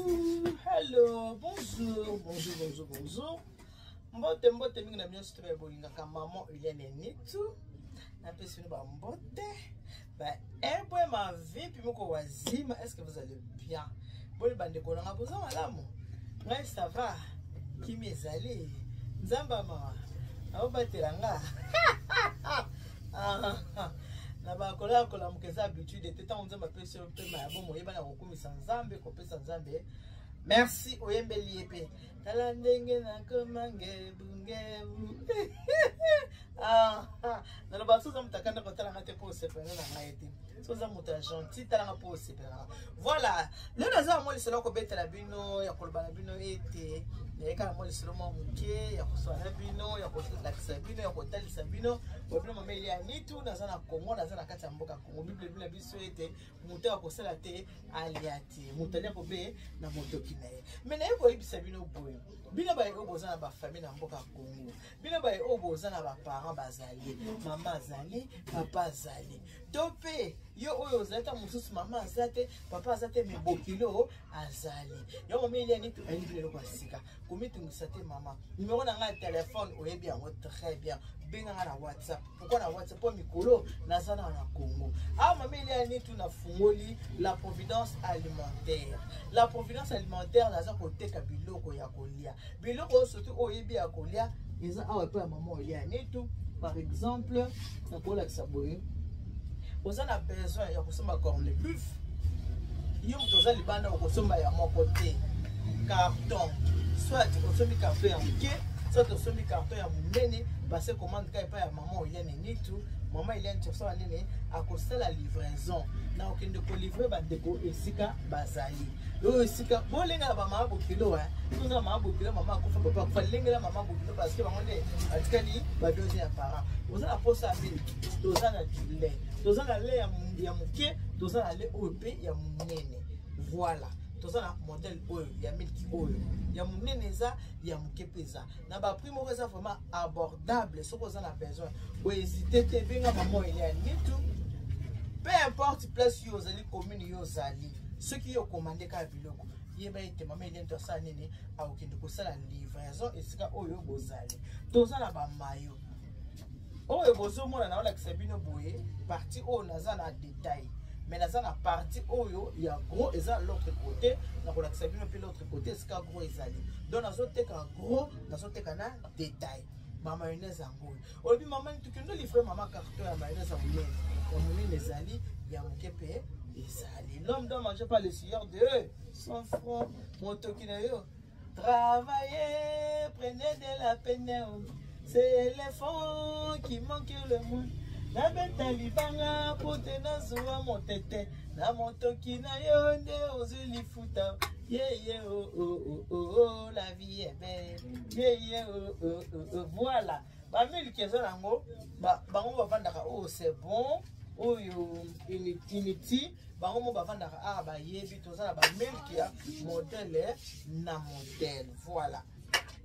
Hello, bonjour, bonjour, bonjour, bonjour. Mbote, mbote mingi na bino surtout ba bolingaka maman Eliane Nitu. Napesi bino ba mbote. Ba ebwe ma vie moko wazima, est-ce que vous allez bien? Boni bandeko na nga boza malamu? Ngai ça va. Kimi ezali. Nzambe mama. Aobatela nga. Ah, ah. na bakola ya kolamuka eza habitude te ntango nzambe apesi yo mpema ya bomo oyebana kokumisa nzambe kopesa nzambe merci oyembeli ye mpe tala ndenge nakoma ngebu ngebu ah, ah. naloba so oza moto akanda kotalanga te mpo osepela na ngai te so oza moto ya gentil talanga mpo osepela voilà lelo naza na mwa lisolo ya kobetela bino ya koloba na bino ete nayeka na mwa lisolo mwa moke ya kosala na bino ya kolakisa bino ya kotalisa bino bobino mama elia nitu naza na congo naza na kati ya mboka congo bible ebi na biso ete moto akosala te alia te moto alia kobe na motoki na ye me naye koyebisa bino boye bino baye oyo boza na bafamille na mboka congo bino baye oyo boza na baparent bazali mama azali papa azali to mpe yo oyo ozali ta mosusu mama aza te papa aza te me bokilo azali yango mama eliani ayebi bino eloko ya sika komitungisa te mama numero na ngai ya telefone oyebi yango très bien benga ngai na whatsapp pourkui na whatsapp mpo mikolo naza na na congo awa mama eliani tu nafungoli la providence alimentaire la providence alimentaire naza koteka biloko ya kolia biloko oyo surtout oyo oyebi ya kolia eza awa epai ya mama olia nitu par exemple nakolakisa boye oza na besoin ya kosomba corne buff yo moto oza libanda okosomba ya moko te carton soit osombi carton ya moke soit osombi carton ya monene base commande ka epai ya mama oliane nitu mama eliane tosala nini akosala livraison na okende kolivre bandeko esika bazali oyo esika bolengela bamama bokilo toza mama bokilo mama akufa papa akufa lengela mama bokilo parce que bango nde batikali badose ya parent oza na posa ya miliki toza na lait toza na lait ya moke toza na lait oyo mpe ya monene voilà toza na modèle oyo ya miliki oyo ya monene eza ya moke mpe eza na baprix moko eza vraiment abordable soki oza na besoin bohésite te benga mama elia nitu peu importe place yo ozali commune yo ozali soki yo okomande kaka biloko yeba ete mama elia nitu asala nini akokende kosala livraison esika oyo bozali toza na bamayo oyo bozomona naolakisa bino boye parti oyo naza na detail mais naza na partie oyo ya gros eza l'autre côté nakolakisa bino mpe l'autre côté esika gros ezali donc nazoteka gros nazoteka na detail bamayonnaise yango oyo olobi mama tokende livre mama carton ya mayonnaise ya monene ya monene ezali ya moke mpe ezali l'homme doit manger pas le sueur de son front motoki na yo Travaillez, prenez de la peine. C'est l'effort qui manque le moins. nabeta libanga mpo te nazwa motete na motoki na yo nde ozwi lifuta yeye oh, oh, oh, oh, oh, la vie est belle yeye oh, oh, oh, oh. voilà bamiliki eza nango bango bavandaka oyo oh, c'est bon oyo unity bango mo bavandaka awa bayebi toza na bamilki ya modele na modele voilà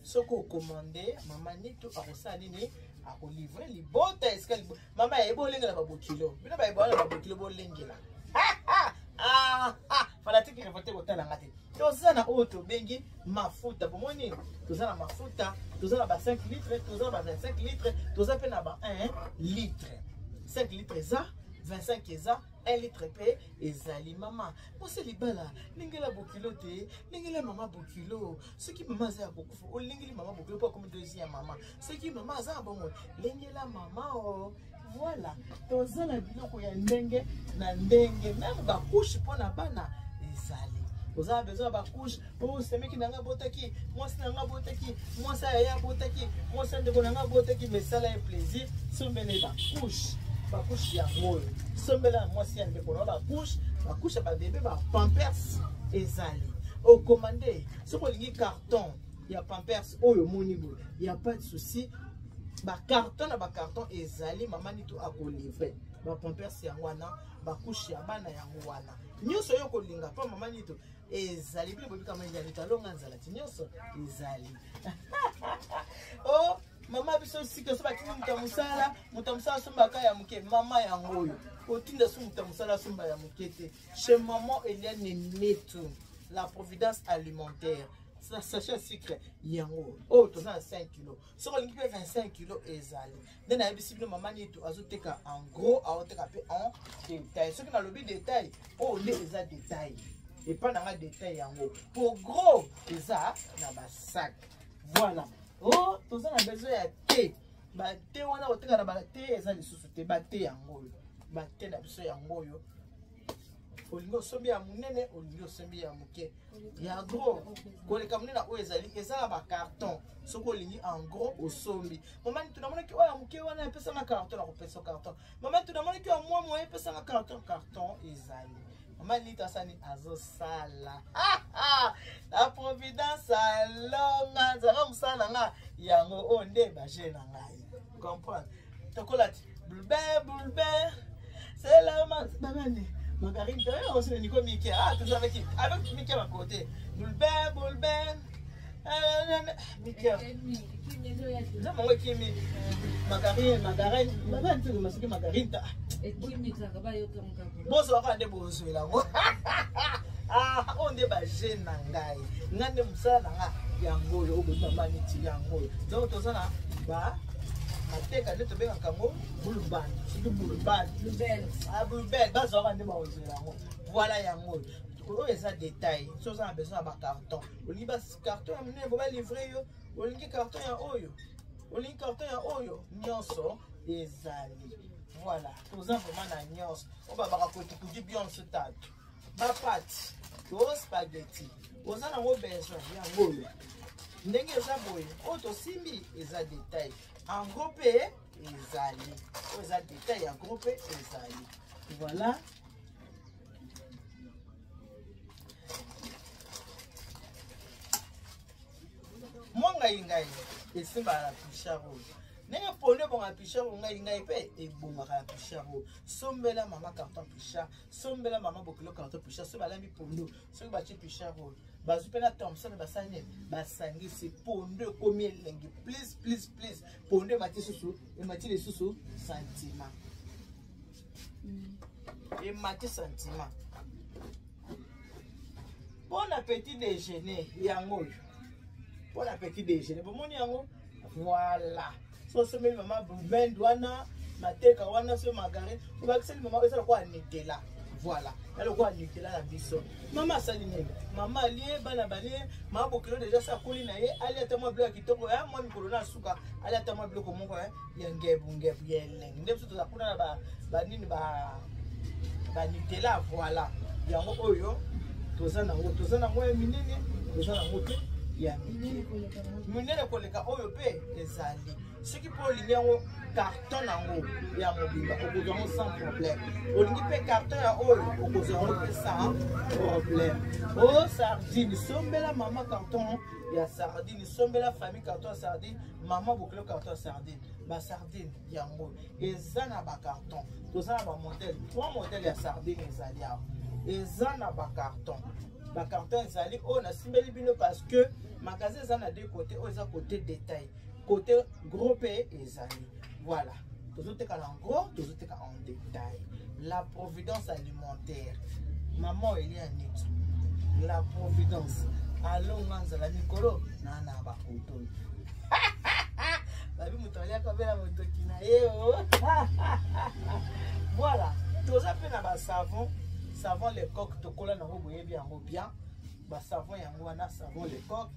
soki okomande mama nitu akosala nini akolivre libota esika mama yaye bolengela babokilo bino bayeba wana babokilo bolengela ah, ah, fanatike revolte kotala nga te toza na oyo tobengi mafuta bomoni toza na mafuta toza na ba 5 litre toza na ba 25 litre toza mpe na ba 1 litre 5 litre eza 25 eza 1 litre mpe ezali mama mwasi libala lingela bokilo te lingela mama bokilo soki mama aza ya kokufa olingeli mama bokilo mpo akomi dosi ya mama soki mama aza na bongo lingela mama o oh. voilà toza na biloko ya ndenge na ndenge meme bakushe mpo na bana ezali oza na besoin ya bakushe oyo oh, semeki na ngai abotaki mwasi na ngai abotaki mwasi ya ye abotaki mwasi ya ndeko na ngai abotaki mais sala ye plaisir sombela ye bakushe bakushe yango oyo sombela mwasi ya ndeko na yo bakushe bakushe ya babebe bapampers ezali okomande soki olingi carton ya pampers oyo omoni boye ya pas de souci bacarton na bacarton ezali mama nitu akolivre bapampers yango wana bakushe ya bana yango wana nyonso oyo okolinga mpo mama nitu ezali bino boyebi kama ezali talonga nzala ti nyonso ezali o oh, mama biso sika so batindi moto ya mosala moto ya mosala asombaka ya moke mama yango oyo otinda so moto ya mosala asomba ya moke te chez maman eliane netu La providence alimentaire, sachet ya sucre yango oyo toza na 5 kilo, soki olingi mpe 25 kilo ezali. Nde nayebisi bino, mama Nitu azoteka en gros, aoteka mpe en détail. Soki nalobi détail, oyo nde eza détail epa na nga. Détail yango po gros eza na basac. Voilà, o oh, toza na besoin ya te bate wana koteka na bate eza lisusu te. Bate yango oyo, bate na biso yango oyo. Olingi osombi ya monene, olingi osombi ya moke, ya gros koleka monene oyo ezali, eza na bacarton. Soki olingi en gros, osombi. Mama Nitu, namonaki oyo ya moke wana, epesanga carton. Nakopesa carton. Mama Nitu, namonaki oyo mwa moye, epesanga carton. Carton ezali. Mama Nitu asani azosala La providence alonga nzaka mosala na nga yango oyo nde baje na ngai comprendre. Tokolati bulbe bulbe selama babani margarine to osene niko mike. Ah, toujours avec avec mike à côté. Bulbe bulbe mike nzambe yango ekimi margarine margarine babani te soki margarine ta bozwaka nde bozwela yango. Ah, oyo nde baje na ngai, ngai nde mosala na nga yango oyo. Oyo mama neti yango oyo. Donc toza na ba mateka nde tobengaka yango bulban, soki bulban, bulbel, bazwaka nde bazwela yango. Voilà, yango oyo. Oyo eza détail. So oza na besoin ya bacarton, olingi bacarton ya monene bo balivre yo, olingi carton ya oyo, olingi carton ya oyo, nyonso ezali. Voilà, toza vraiment na nyonso oyo babaka kotukudi bionso tatu. Bapate to spaghetti, oza nango besoin, yango oyo. Ndenge eza boye, oyo tosimbi eza détail, en gros mpe ezali. Oyo eza détail, ya gros mpe ezali. Voilà, mwa ngai ngai esimbaka na pichar oyo. Ndenge pondu ebongaka pichar oyo, ngai ngai mpe ebongaka na pichar oyo. Sombela mama carton pichar, sombela mama bokilo carton pichar. Soki balambi pondu, soki batie pichar oyo, bazwi mpe na Thomson, basali nini? Basangisi, pondu ekomi elengi. Please, please, please, pondu emati susu, emati lisusu sentiment, emati sentiment. Mpo na petit déjeuner yango oyo, mpo na petit déjeuner bomoni yango. Voilà, so osomeli mama bubend wana, mateka wana, so margarine obakiseli mama, eza lokola Nutella. Voilà, ya lokola Nutella na biso. Mama asali nini? Mama alie, bana balie, mama bokilo deja sa akoli na ye, alia ata mwa biloko ya kitoko ya mwa mikolo na suka, alia ata mwa biloko moko ya ngebu ngebu ya elengi. Nde biso toza kuna na banini, banutella. Voilà, yango oyo toza nango, toza nango ya minene, toza nango te ya mike. Minene koleka oyo mpe ezali. Soki mpo olingi yango carton yango ya mobimba, okozwa yango sans problème. Olingi mpe carton ya oyo, okozwa yango mpe sans problème. O sardine, sombela mama carton ya sardine, sombela famille carton ya sardine, mama bokilo carton ya sardine. Basardine yango eza na bacarton. Toza na bamodele, trois modèle ya sardine ezali awa, eza na bacarton. Bacarton ezali oyo nasimbeli bino parce que magasin eza na deux côté. Oyo eza côté détail, côté gros mpe ezali. Voilà, tozoteka na gros, tozoteka en détail. La providence alimentaire, mama Elia Nitu, la providence alonga nzala mikolo na na bakotoyi babi moto aliaka bela motoki na ye o. Voilà, toza mpe na basavon, savon le coq, tokola nango, boyebi yango bien. Basavon yango wana, savon le coq,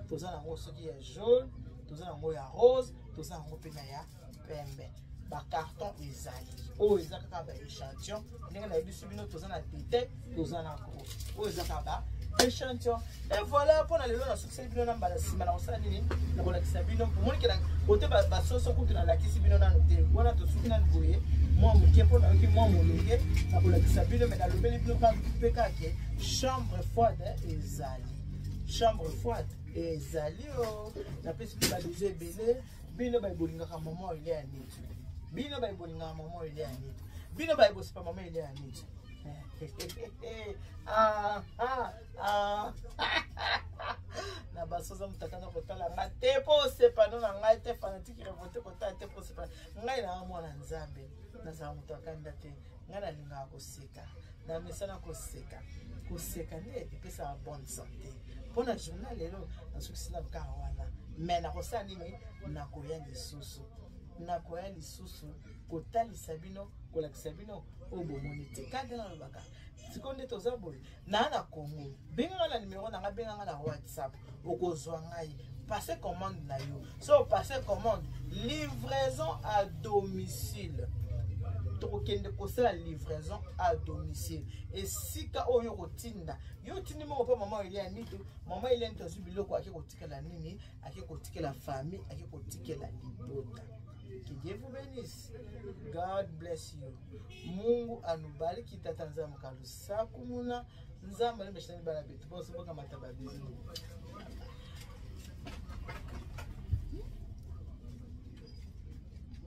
toza nango soki ya jaune, toza nango ya rose, toza nango mpe na ya pembe. Bacarton ezali. Oyo eza kaka baéchantillon. Ndenge nayebisi bino, toza na détail, toza na gros. Oyo eza kaka ba échantillon. Et voilà, mpona lelo nasukiseli bino. Na mbala nsima na kosala nini? Nakolakisa bino. Omonike kote basoso kutu nalakisi bino nano te. Wana tosuki nanu boye mwa moke mpo nayoki mwa molunge. Nakolakisa bino, me nalobeli bino mpe kake chambre froide ezali, chambre froide ezali. O napesi bino babizu ebele. Bino baye bolingaka mama Elia ya Nitu, bino baye bolingaka mama Elia ya Nitu, bino baye bosipa mama Elia ya Nitu. Ah, ah, ah. Na basoza motata na kotala nga te mpo osepano na ngai te. Fanatique révolte, kotala te mpo osepana ngai. Na mwana Nzambe. Nazala moto akanda te. Ngai nalingaka koseka. Namesana koseka. Koseka nde epesaka bonne santé. Mpo na journal lelo nasukisi na kaka wana. Mais nakosala nini? Nakoya lisusu. Nakoya lisusu kotalisa bino, kolakisa bino oyo bomoni te. Kaka nalobaka sikoyo nde toza boye naa na Congo, benga nga na numero na nga, benga nga na WhatsApp, okozwa ngai. Passe commande na yo. So passe commande, livraison à domicile. Tokokende kosala livraison à domicile esika oyo kotinda yo otindi moko mpo mama Elia Nitu. Mama Elia Nitu azwi biloko, ake kotikela nini, ake kotikela famille, ake kotikela libota. Que Dieu vous bénisse. God bless you. Mungu anubariki. Tata Nzambe kalusaku muna Nzambe alimeshani bana betu bonso bokamata ba bisous.